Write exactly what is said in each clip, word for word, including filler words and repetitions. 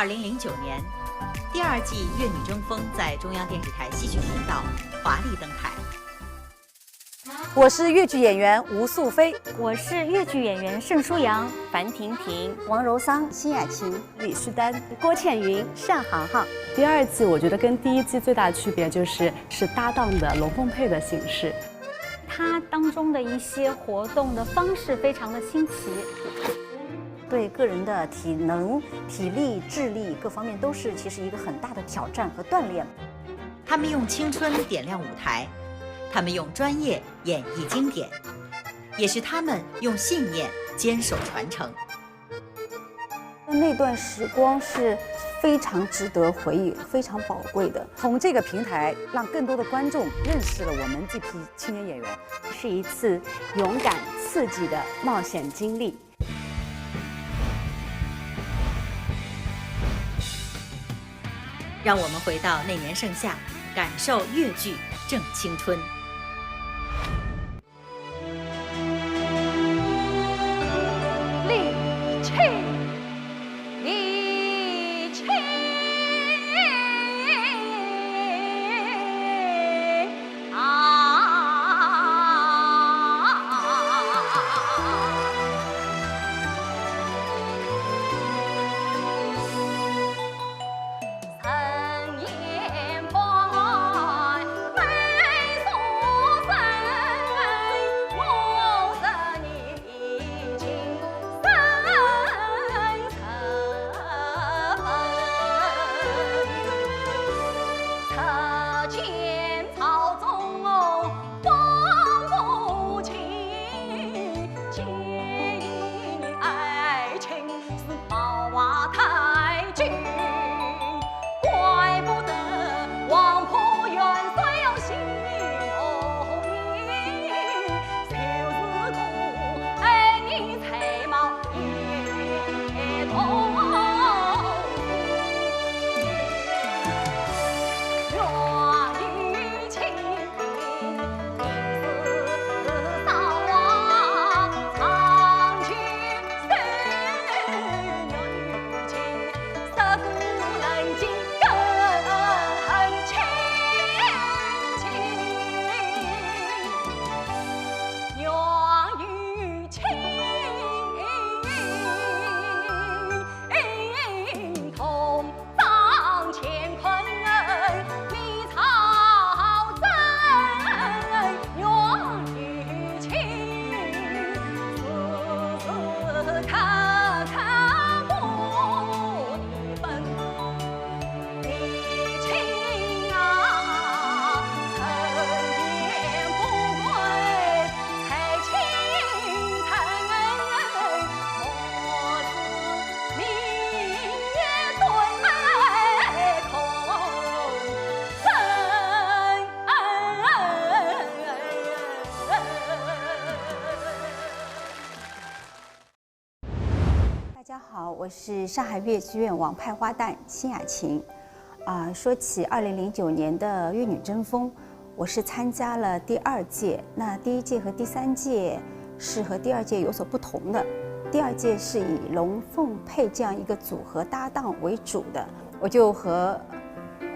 二零零九年，第二季《越女争锋》在中央电视台戏曲频道华丽登台。我是越剧演员吴素飞。我是越剧演员盛舒阳、樊婷婷、王柔桑、辛雅琴、李诗丹、郭倩云、单航航。第二季我觉得跟第一季最大的区别就是是搭档的龙凤配的形式。它当中的一些活动的方式非常的新奇。对个人的体能、体力、智力各方面都是其实一个很大的挑战和锻炼。他们用青春点亮舞台，他们用专业演绎经典，也是他们用信念坚守传承。那段时光是非常值得回忆、非常宝贵的。从这个平台，让更多的观众认识了我们这批青年演员。是一次勇敢刺激的冒险经历。让我们回到那年盛夏，感受越剧正青春。大家好，我是上海越剧院王派花旦辛雅琴。啊，说起二零零九年的《越女争锋》，我是参加了第二届。那第一届和第三届是和第二届有所不同的。第二届是以龙凤配这样一个组合搭档为主的，我就和，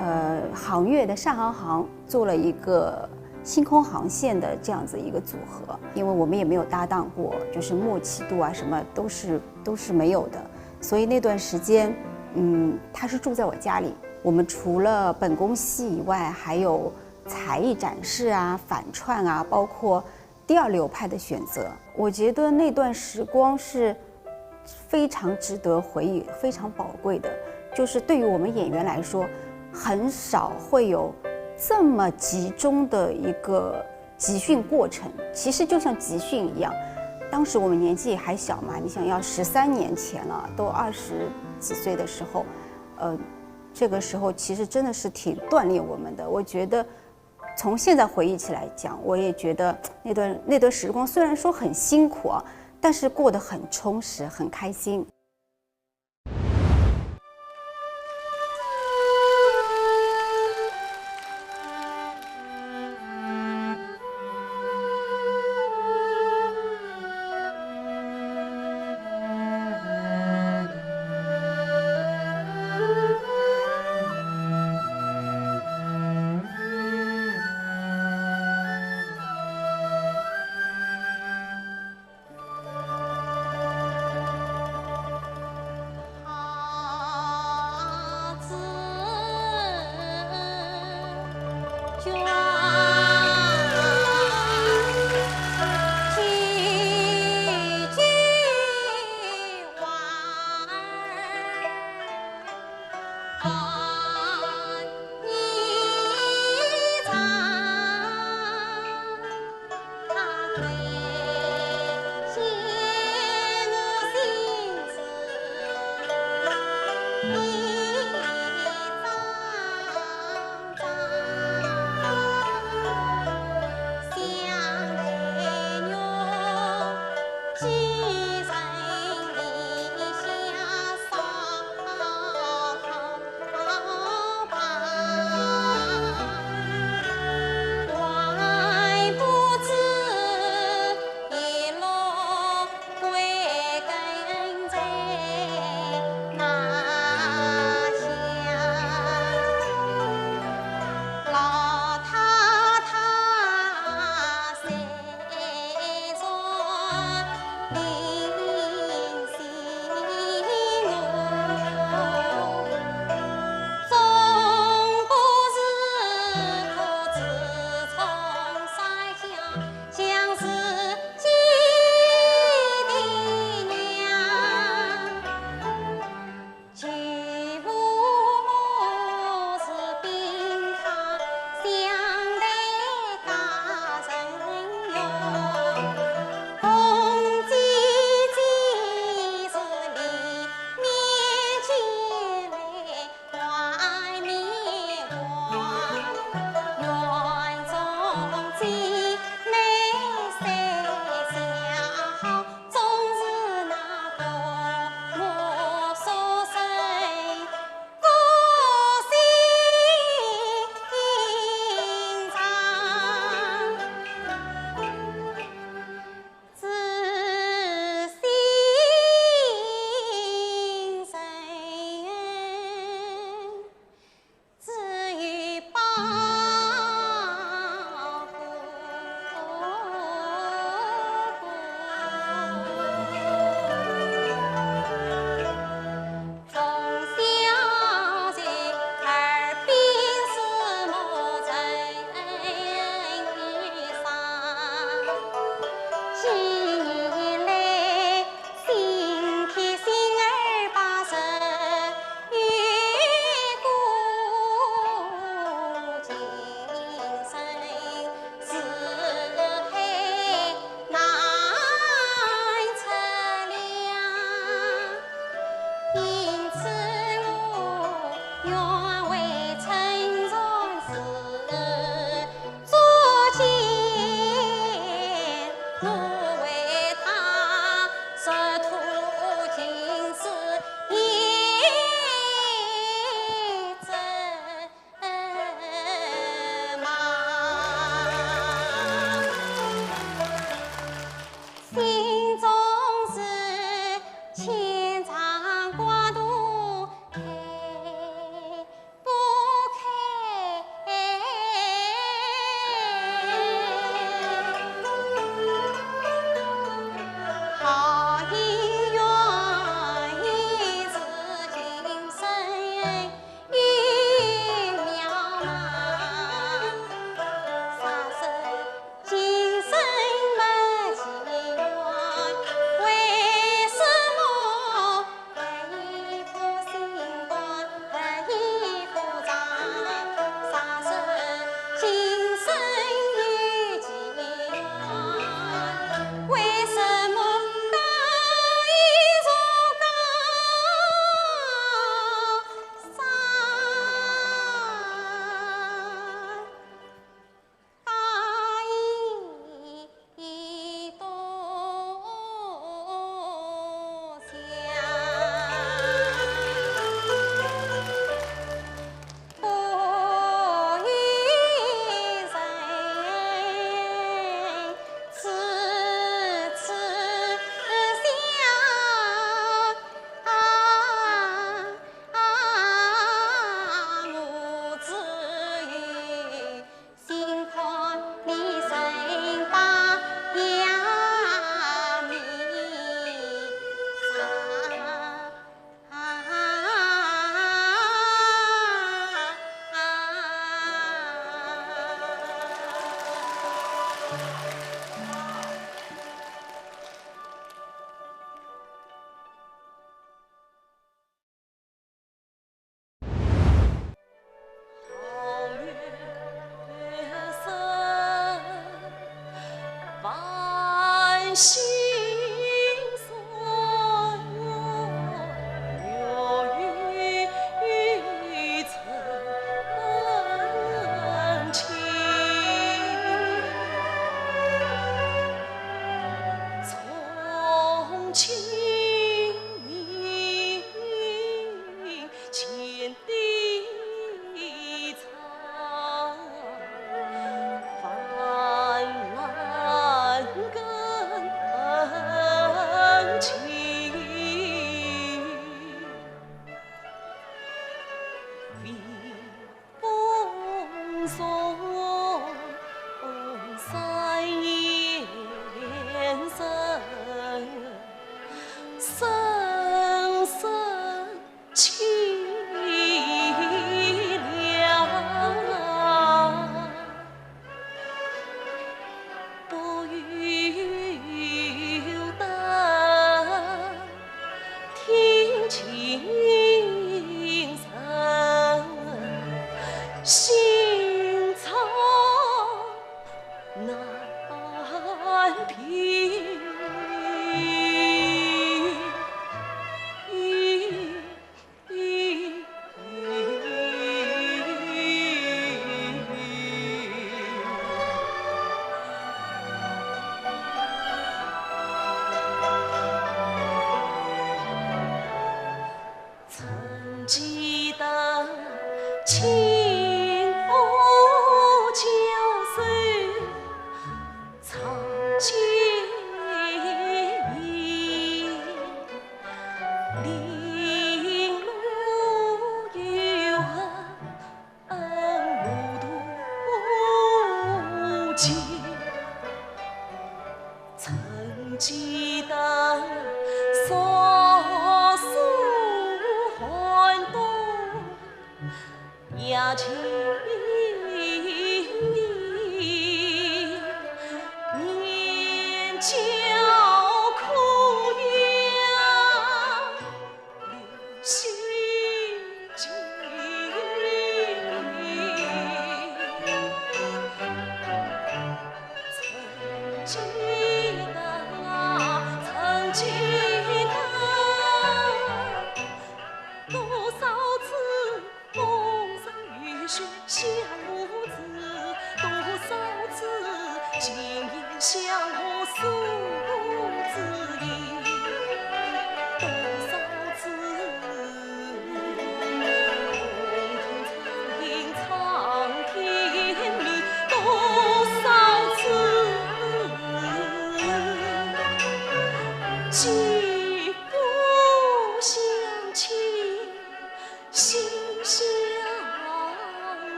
呃，杭越的单航航做了一个星空航线的这样子一个组合，因为我们也没有搭档过，就是默契度啊什么都是，都是没有的。所以那段时间，嗯，他是住在我家里。我们除了本宫戏以外，还有才艺展示啊、反串啊，包括第二流派的选择。我觉得那段时光是非常值得回忆、非常宝贵的，就是对于我们演员来说，很少会有这么集中的一个集训过程。其实就像集训一样，当时我们年纪还小嘛，你想要十三年前了，都二十几岁的时候，呃，这个时候其实真的是挺锻炼我们的。我觉得从现在回忆起来讲，我也觉得那段，那段时光虽然说很辛苦啊，但是过得很充实，很开心。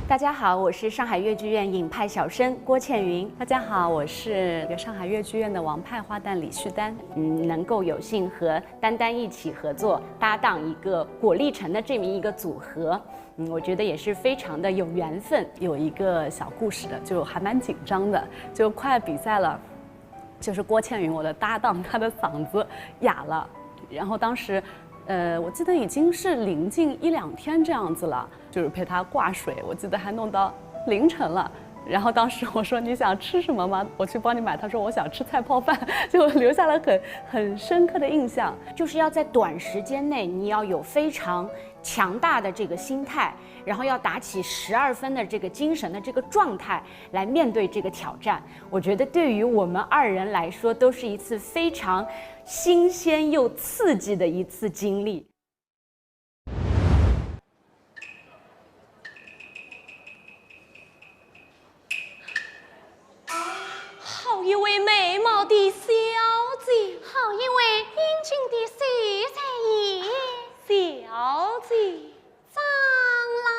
大家好，我是上海越剧院尹派小生郭倩云。大家好，我是上海越剧院的王派花旦李旭丹。嗯，能够有幸和丹丹一起合作搭档一个《果粒橙》的这么一个组合，嗯，我觉得也是非常的有缘分。有一个小故事的，就还蛮紧张的，就快比赛了，就是郭倩云，我的搭档，她的嗓子哑了，然后当时，呃，我记得已经是临近一两天这样子了，就是陪她挂水，我记得还弄到凌晨了。然后当时我说：“你想吃什么吗？我去帮你买。”她说：“我想吃菜泡饭。”就留下了很，很深刻的印象。就是要在短时间内，你要有非常强大的这个心态，然后要打起十二分的这个精神的这个状态来面对这个挑战。我觉得对于我们二人来说，都是一次非常新鲜又刺激的一次经历。好一位美貌的小姐，好一位英俊的秀才也。小姐。长郎。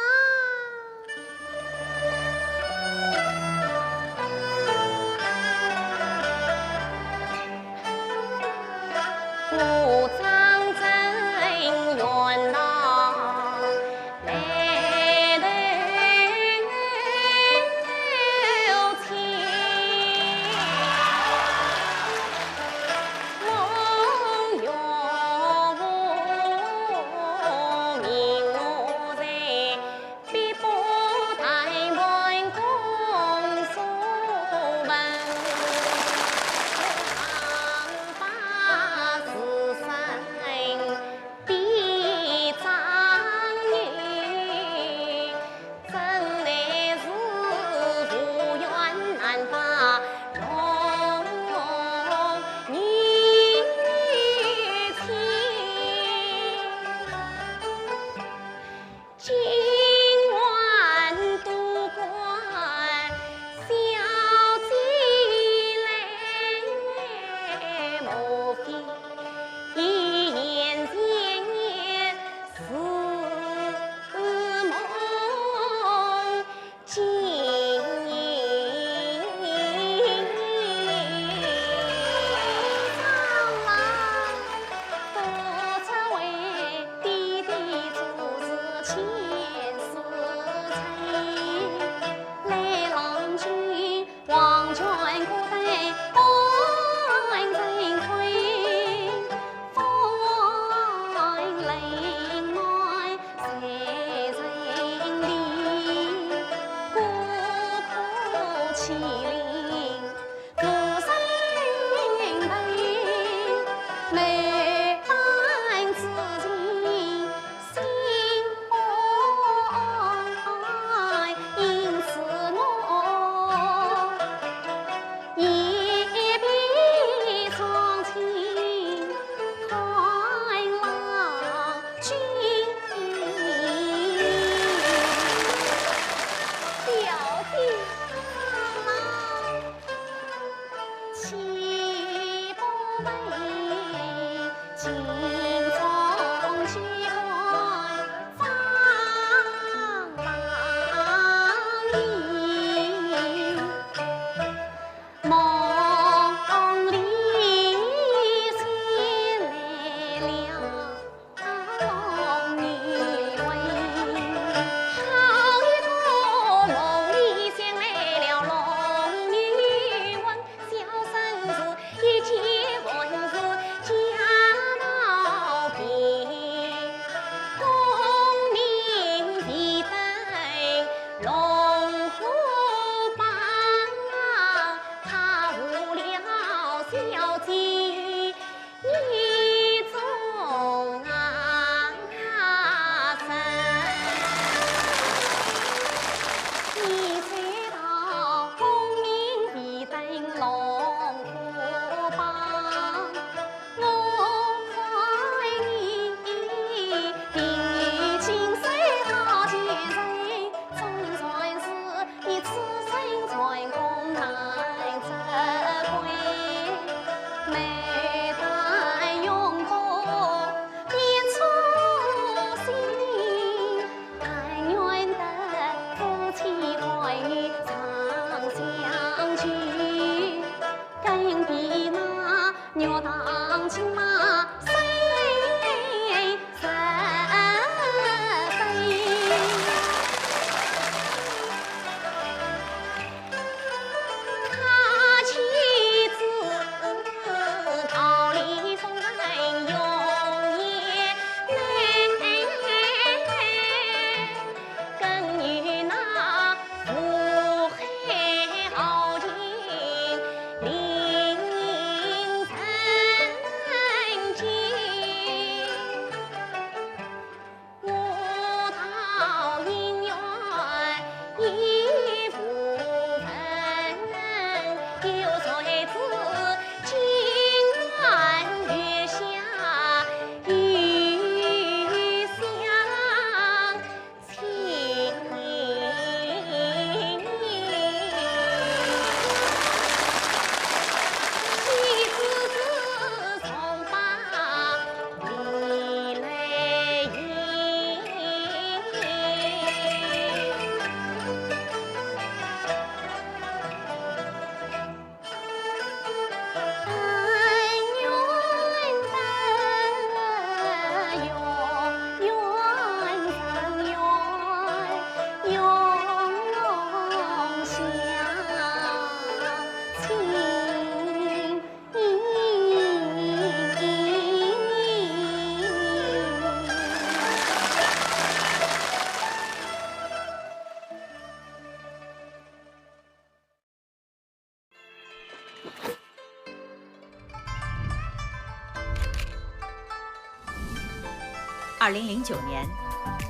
二零零九年，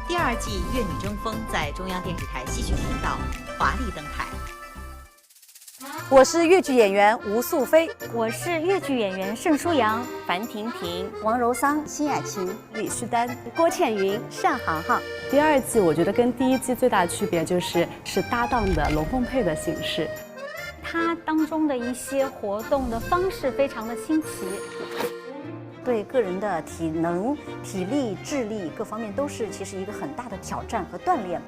第二季《越女争锋》在中央电视台戏曲频道华丽登台。我是越剧演员吴素飞。我是越剧演员盛舒阳、樊婷婷、王柔桑、辛雅琴、李诗丹、郭倩云、单航航。第二季我觉得跟第一季最大的区别就是是搭档的龙凤配的形式。它当中的一些活动的方式非常的新奇。对个人的体能、体力、智力各方面都是其实一个很大的挑战和锻炼。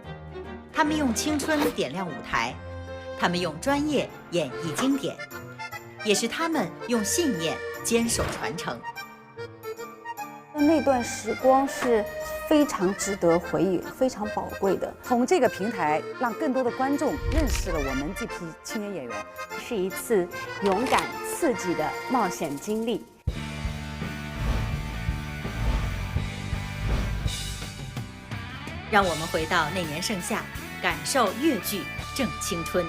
他们用青春点亮舞台，他们用专业演绎经典，也是他们用信念坚守传承。那段时光是非常值得回忆、非常宝贵的。从这个平台，让更多的观众认识了我们这批青年演员。是一次勇敢刺激的冒险经历。让我们回到那年盛夏，感受越剧正青春。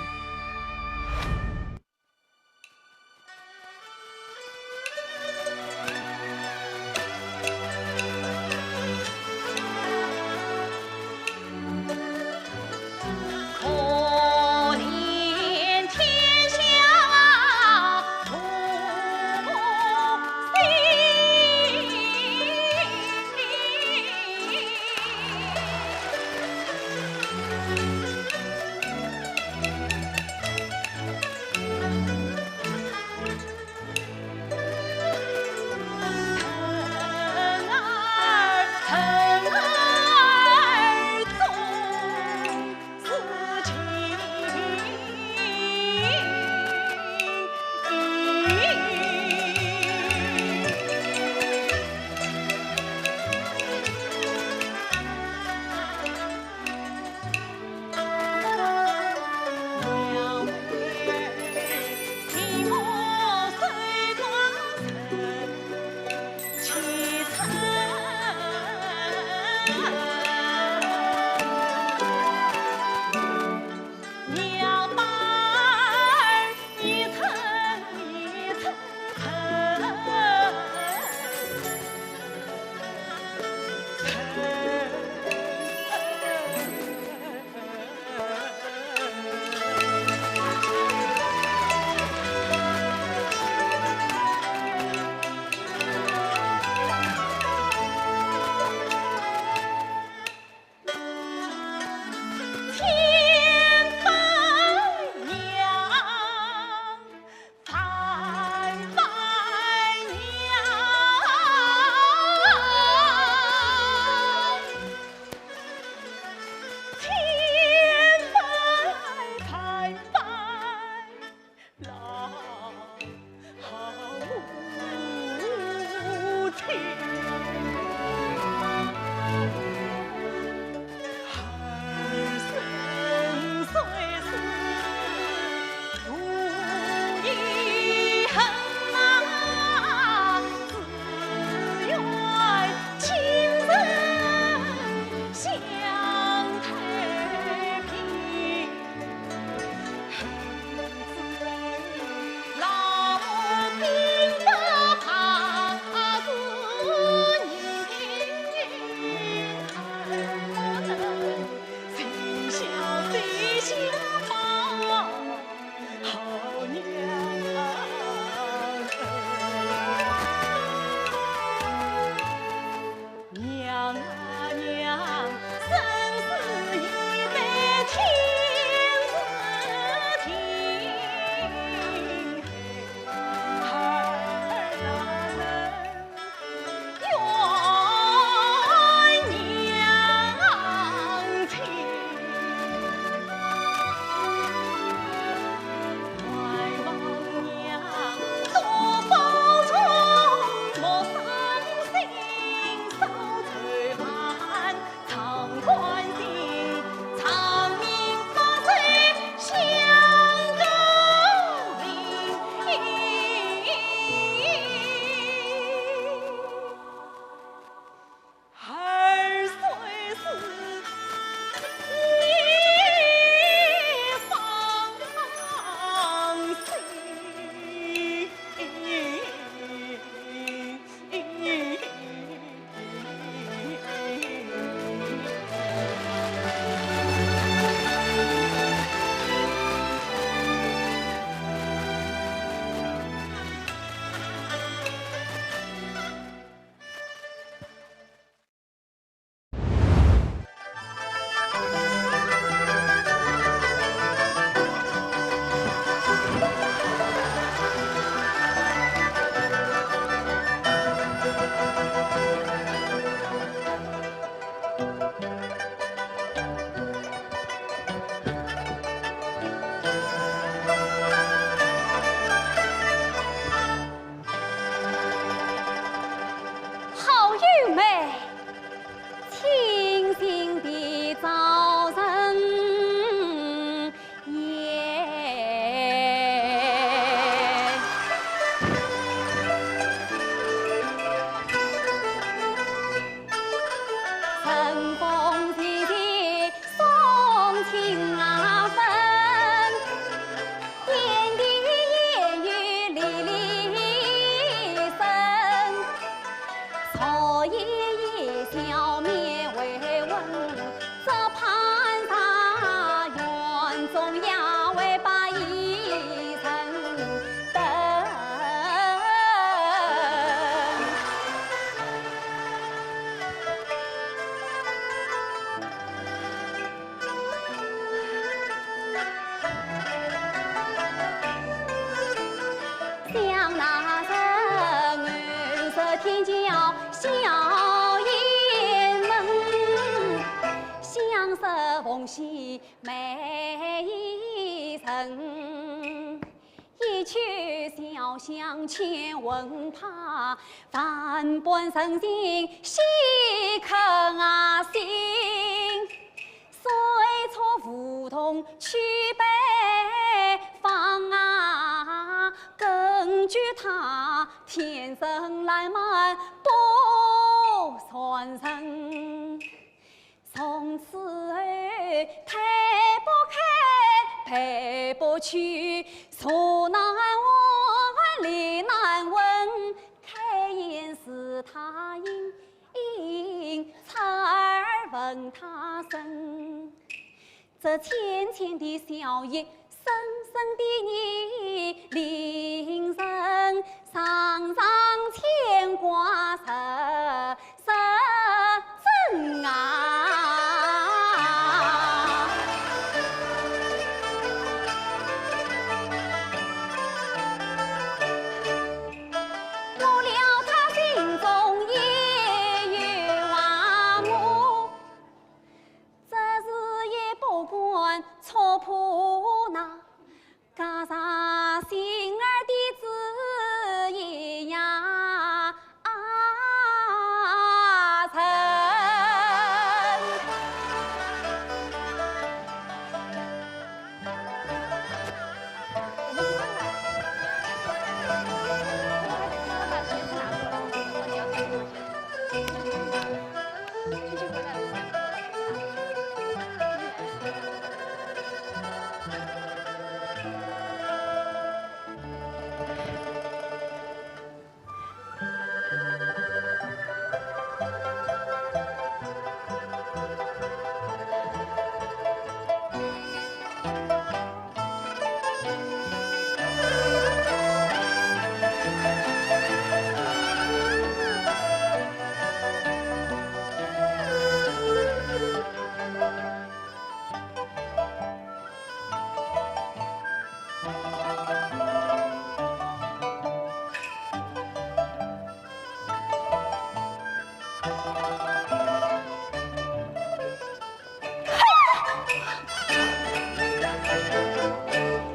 每一人，一曲潇湘千问派，万般深情细刻心。谁知梧桐曲北风啊，更觉他天真烂漫不算人。 从此后，推不开，背不去，茶难换，礼难问，开言是他因，因，采儿问他身。这浅浅的笑意，深深的意，令人常常牵挂时 时珍啊。我料他心中也有啊我，只是也不敢戳破那 夹杂心儿的枝叶呀，啊，人。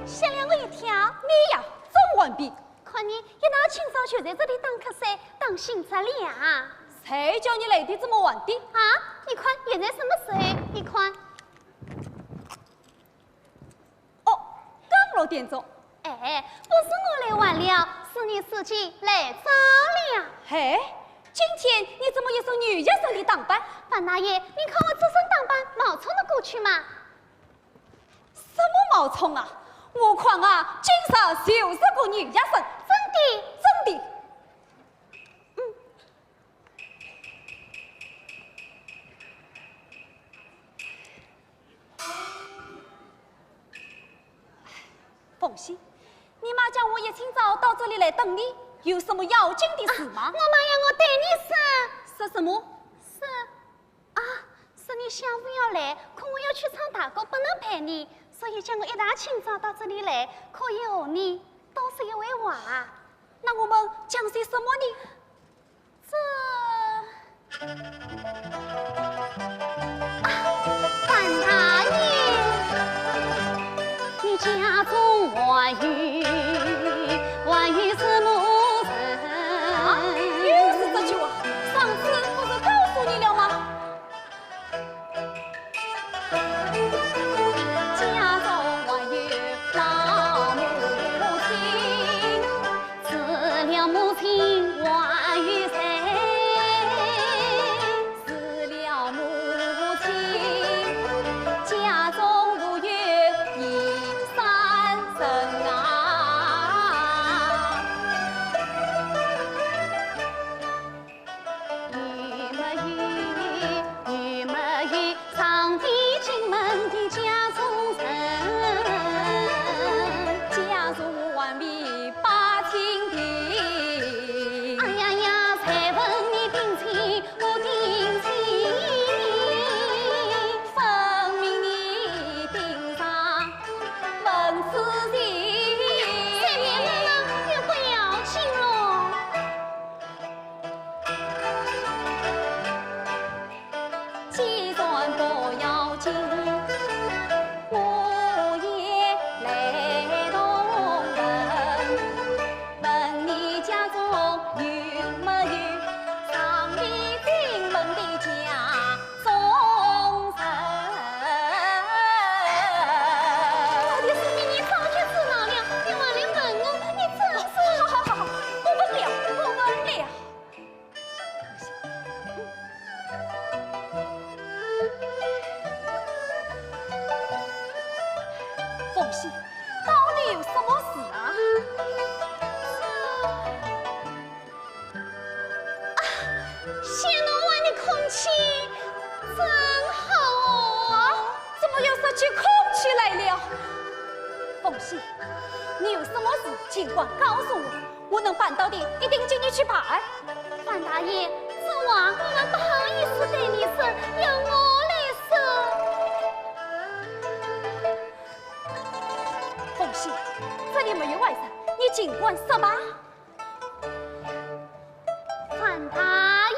吓了我一跳。你呀，真顽皮！看你一大清早就在这里打瞌睡，当心着了。谁叫你来的这么晚的？啊，你看，现在什么时候？你看。 哦，刚六点钟。哎，不是我来晚了，是你自己来早了。哎，今天你怎么一身女学生的打扮？樊大爷，你看我这身打扮，冒充得过去吗？什么冒充啊？我看啊，今日就是个女学生。真的？真的。嗯。 凤喜，你妈叫我一清早到这里来等你，有什么要紧的事吗？啊，我妈要我对你说。说什么？说，啊，说你下午要来，可我要去唱大鼓，不能陪你，所以叫我一大清早到这里来，可以和你多说一回话。那我们讲些什么呢？ 这，啊，樊大爷，你家中还有，还有什么人？啊，又是这句话，上次不是告诉你了吗？ 家中还有老母亲，除了母亲还有谁？除了母亲，家中无有第三人啊。到底有什么事啊？啊，鲜浓闻的空气真好哦！怎么又说起空气来了？凤喜，你有什么事尽管告诉我，我能办到的一定尽力去办。樊大爷，这话我们不好意思对你说，由我来说。凤喜，这里没有外人，你尽管说吧。樊大爷。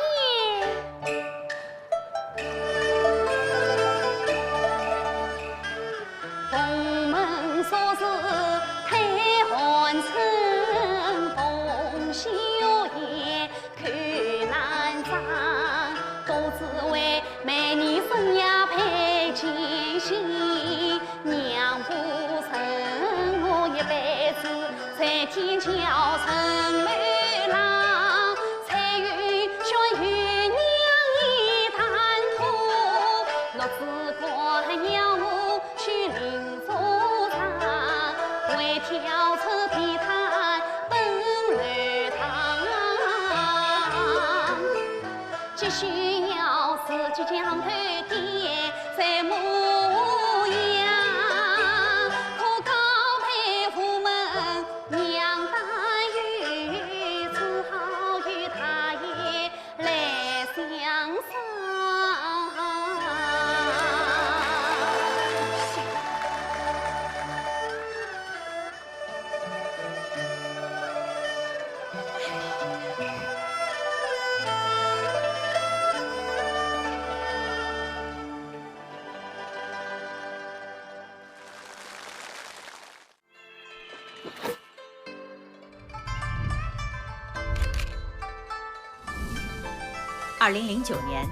二零零九年，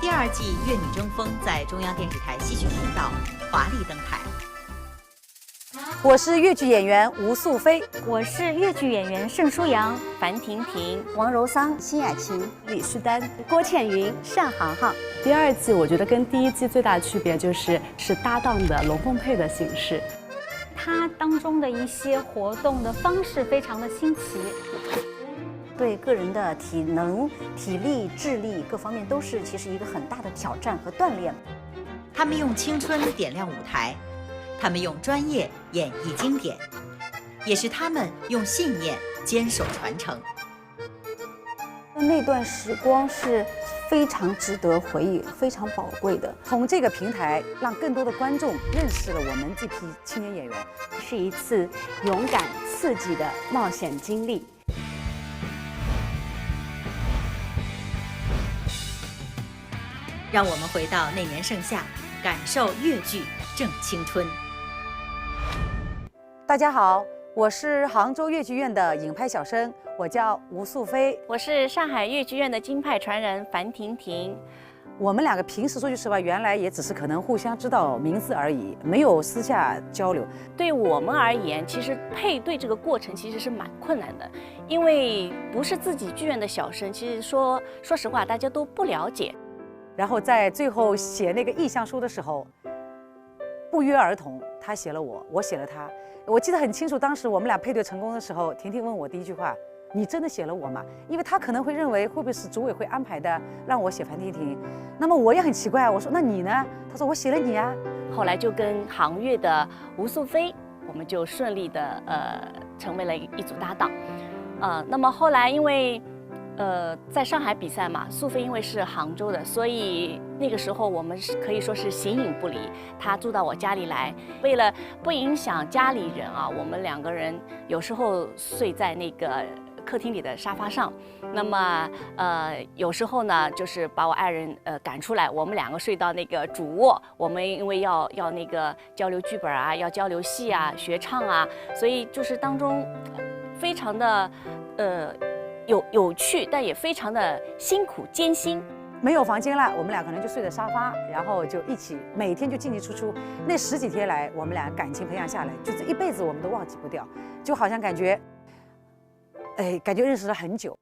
第二季《越女争锋》在中央电视台戏曲频道华丽登台。我是越剧演员吴素飞，我是越剧演员盛舒阳、樊婷婷、王柔桑、辛雅琴、李诗丹、郭倩云、单航航。第二季我觉得跟第一季最大的区别就是是搭档的龙凤配的形式。它当中的一些活动的方式非常的新奇。对个人的体能、体力、智力各方面都是其实一个很大的挑战和锻炼。他们用青春点亮舞台，他们用专业演绎经典，也是他们用信念坚守传承。那段时光是非常值得回忆、非常宝贵的。从这个平台，让更多的观众认识了我们这批青年演员，是一次勇敢刺激的冒险经历。让我们回到那年盛夏，感受越剧正青春。大家好，我是杭州越剧院的尹派小生，我叫吴素飞。我是上海越剧院的金派传人樊婷婷。我们两个平时说句实话，原来也只是可能互相知道名字而已，没有私下交流。对我们而言，其实配对这个过程其实是蛮困难的，因为不是自己剧院的小生，其实说说实话，大家都不了解。然后在最后写那个意向书的时候，不约而同，他写了我，我写了他。我记得很清楚，当时我们俩配对成功的时候，婷婷问我第一句话：“你真的写了我吗？”因为他可能会认为会不会是组委会安排的，让我写樊婷婷。那么我也很奇怪，我说：“那你呢？”他说：“我写了你啊。”后来就跟杭越的吴素飞，我们就顺利的呃成为了一组搭档。呃，那么后来因为。呃，在上海比赛嘛，素飞因为是杭州的，所以那个时候我们是可以说是形影不离。他住到我家里来，为了不影响家里人啊，我们两个人有时候睡在那个客厅里的沙发上。那么呃，有时候呢，就是把我爱人呃赶出来，我们两个睡到那个主卧。我们因为要要那个交流剧本啊，要交流戏啊，学唱啊，所以就是当中非常的。呃，有有趣，但也非常的辛苦艰辛。没有房间了，我们俩可能就睡在沙发，然后就一起每天就进进出出。那十几天来，我们俩感情培养下来，就这一辈子我们都忘记不掉，就好像感觉，哎，感觉认识了很久。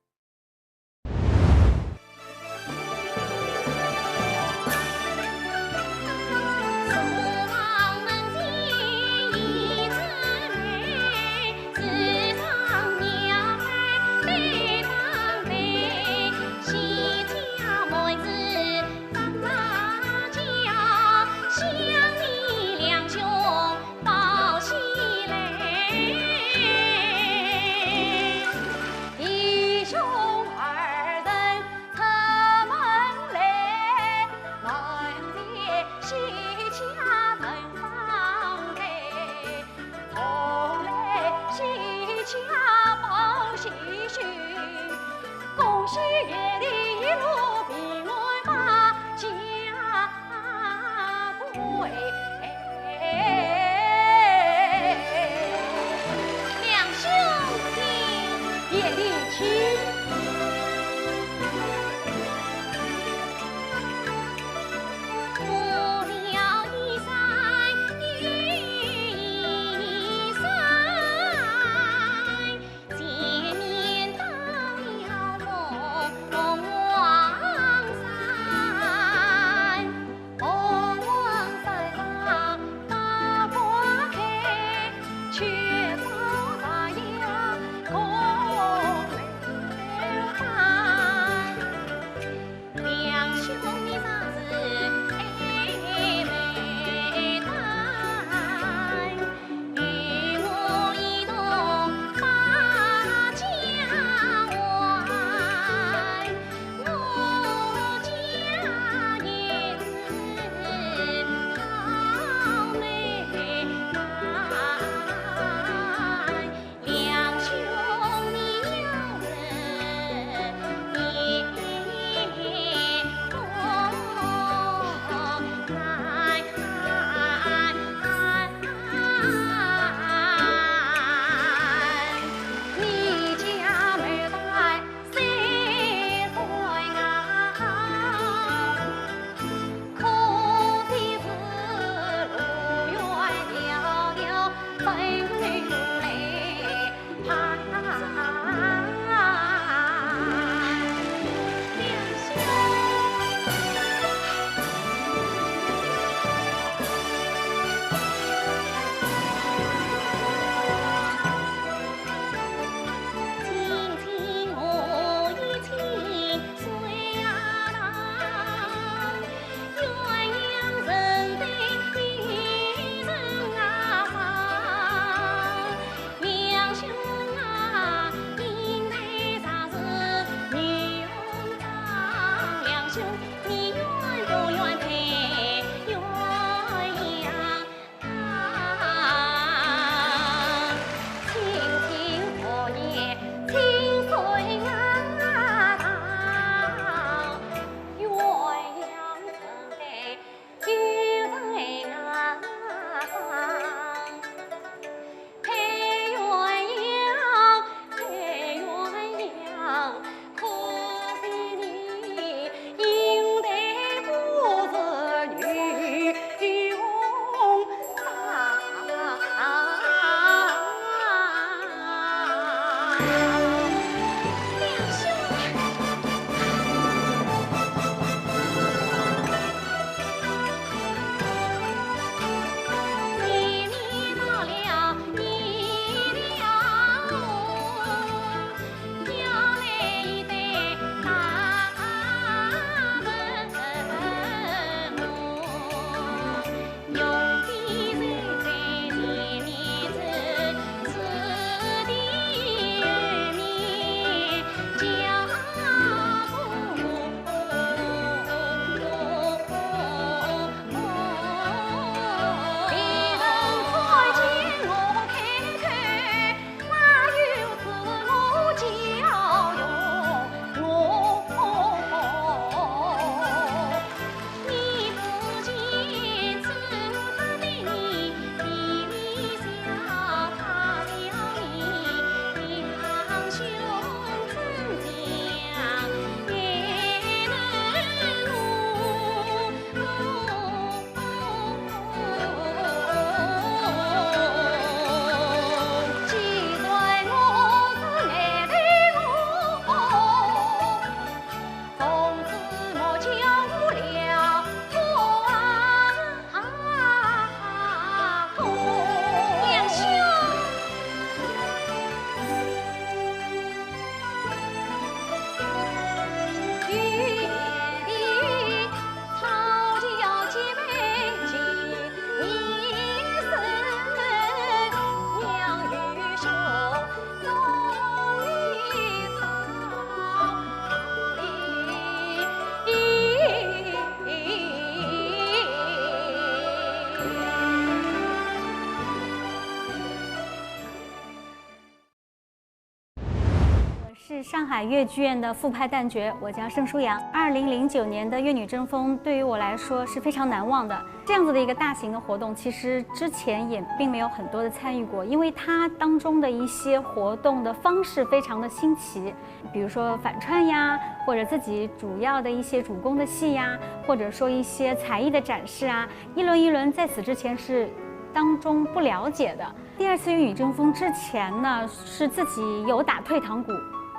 是上海越剧院的复派旦角，我叫盛舒阳。二零零九年的越女争锋对于我来说是非常难忘的。这样子的一个大型的活动，其实之前也并没有很多的参与过，因为它当中的一些活动的方式非常的新奇，比如说反串呀，或者自己主要的一些主攻的戏呀，或者说一些才艺的展示啊，一轮一轮在此之前是当中不了解的。第二次越女争锋之前呢，是自己有打退堂鼓，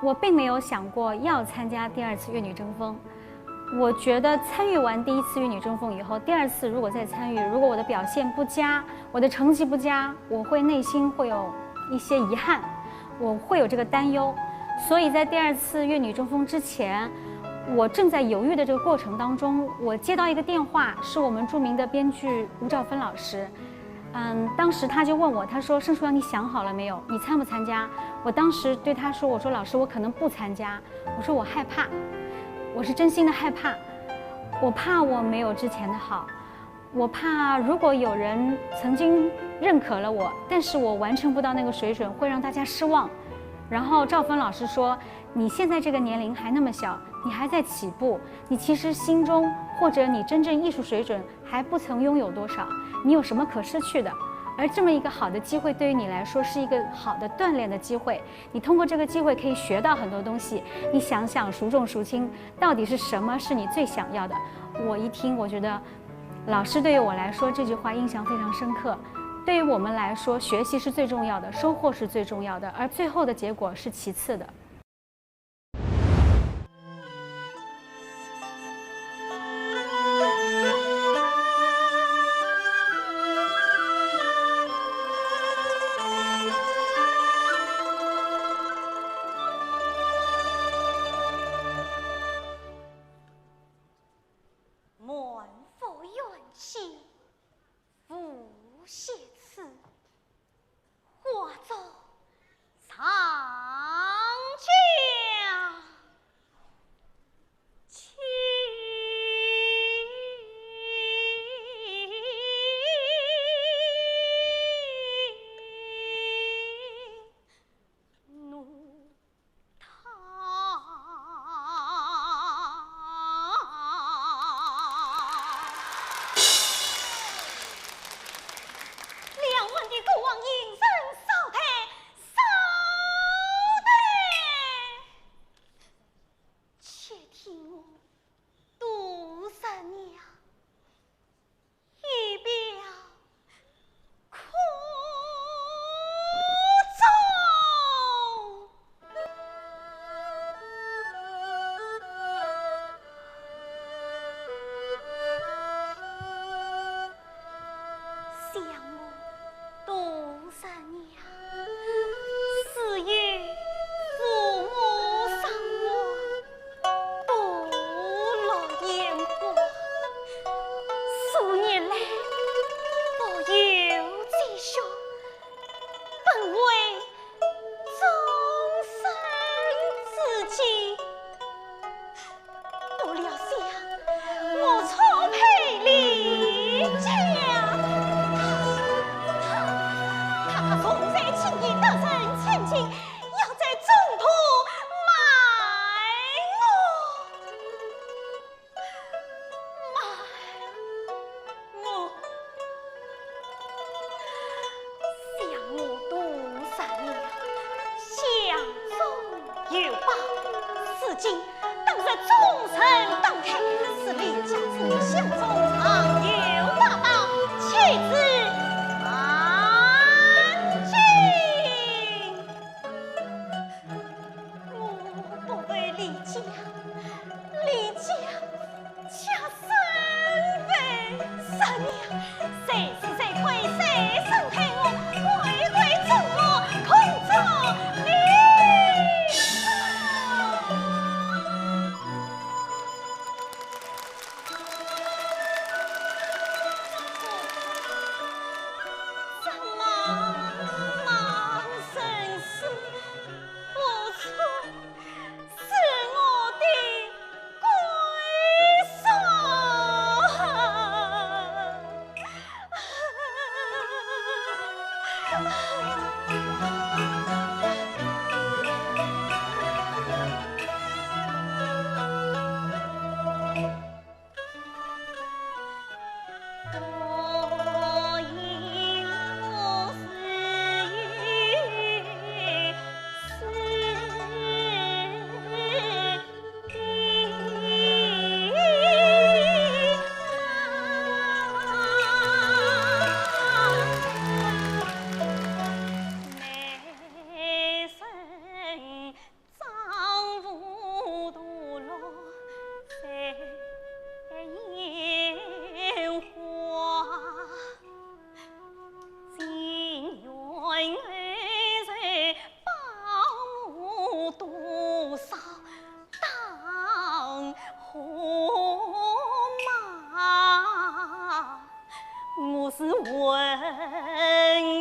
我并没有想过要参加第二次越女争锋。我觉得参与完第一次越女争锋以后，第二次如果再参与，如果我的表现不佳，我的成绩不佳，我会内心会有一些遗憾，我会有这个担忧。所以在第二次越女争锋之前，我正在犹豫的这个过程当中，我接到一个电话，是我们著名的编剧吴兆芬老师。嗯，当时他就问我，他说：“盛舒阳，你想好了没有？你参不参加？”我当时对他说：“我说老师，我可能不参加。”我说我害怕，我是真心的害怕，我怕我没有之前的好，我怕如果有人曾经认可了我，但是我完成不到那个水准，会让大家失望。然后赵芬老师说：“你现在这个年龄还那么小，你还在起步，你其实心中或者你真正艺术水准还不曾拥有多少，你有什么可失去的？而这么一个好的机会，对于你来说是一个好的锻炼的机会。你通过这个机会可以学到很多东西。你想想，孰重孰轻，到底是什么是你最想要的？”我一听，我觉得老师对于我来说这句话印象非常深刻。对于我们来说，学习是最重要的，收获是最重要的，而最后的结果是其次的。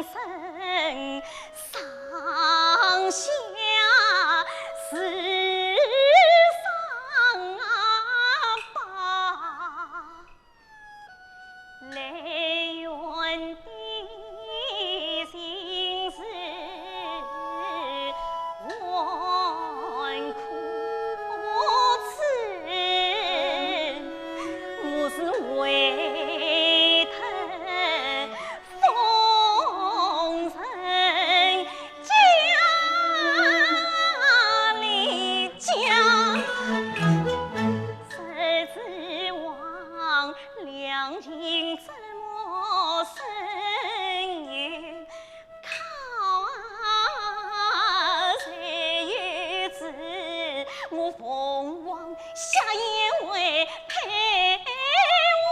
生上下世上啊吧。来源的情是还可知，我是为他 奉承家里家，谁知望良人怎么生有靠啊？谁又知我凤凰 下也为配我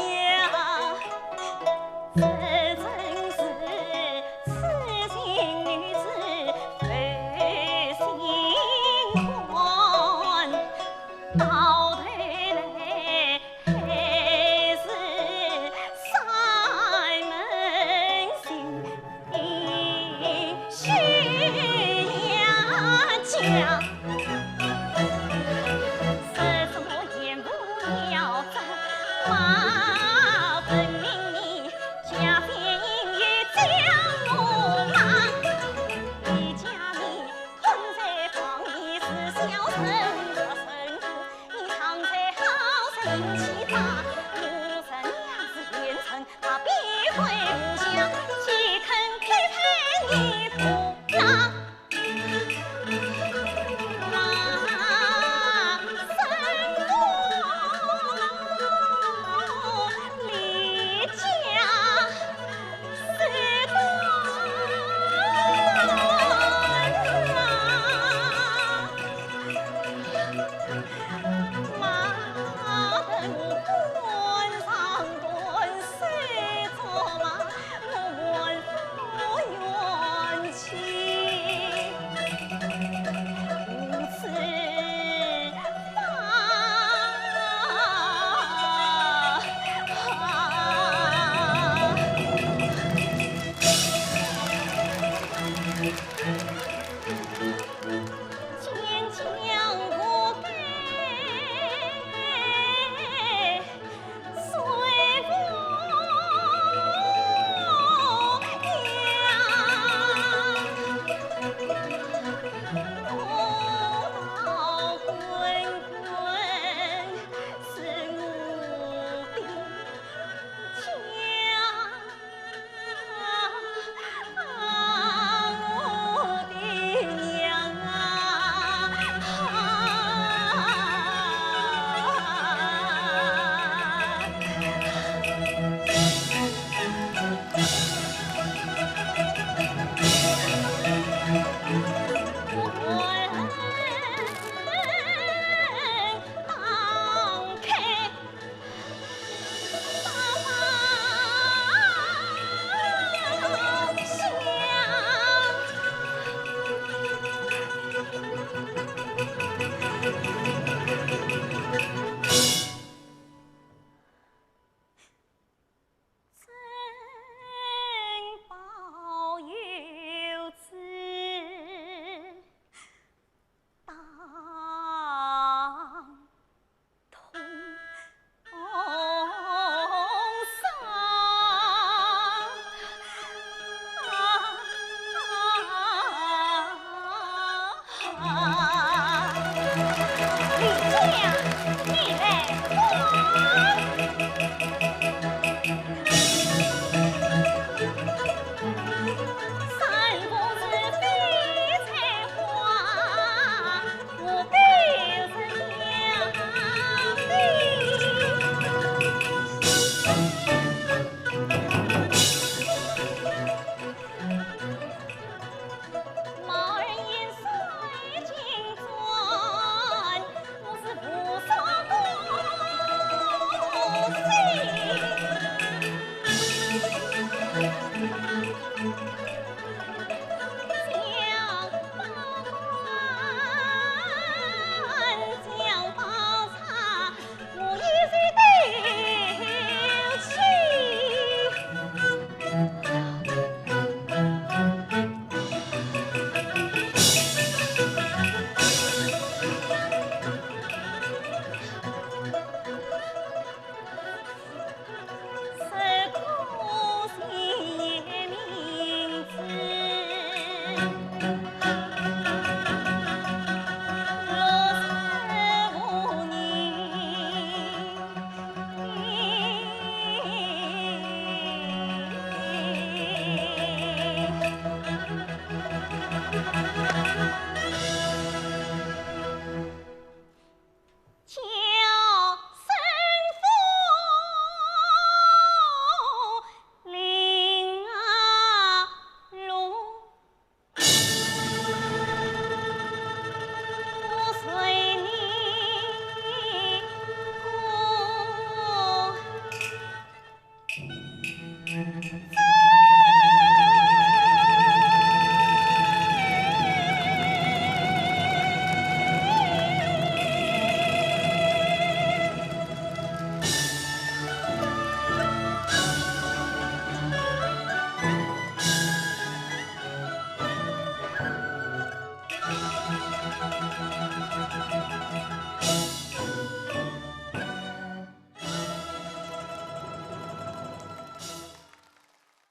呀。这真是痴情女子负心汉，到头来还是山门心。 须呀讲，是我言不由衷，嘛分明你家境有将我瞒。你家里困在房里是小人不成，你常在好人气大，我是娘子言成，他必会无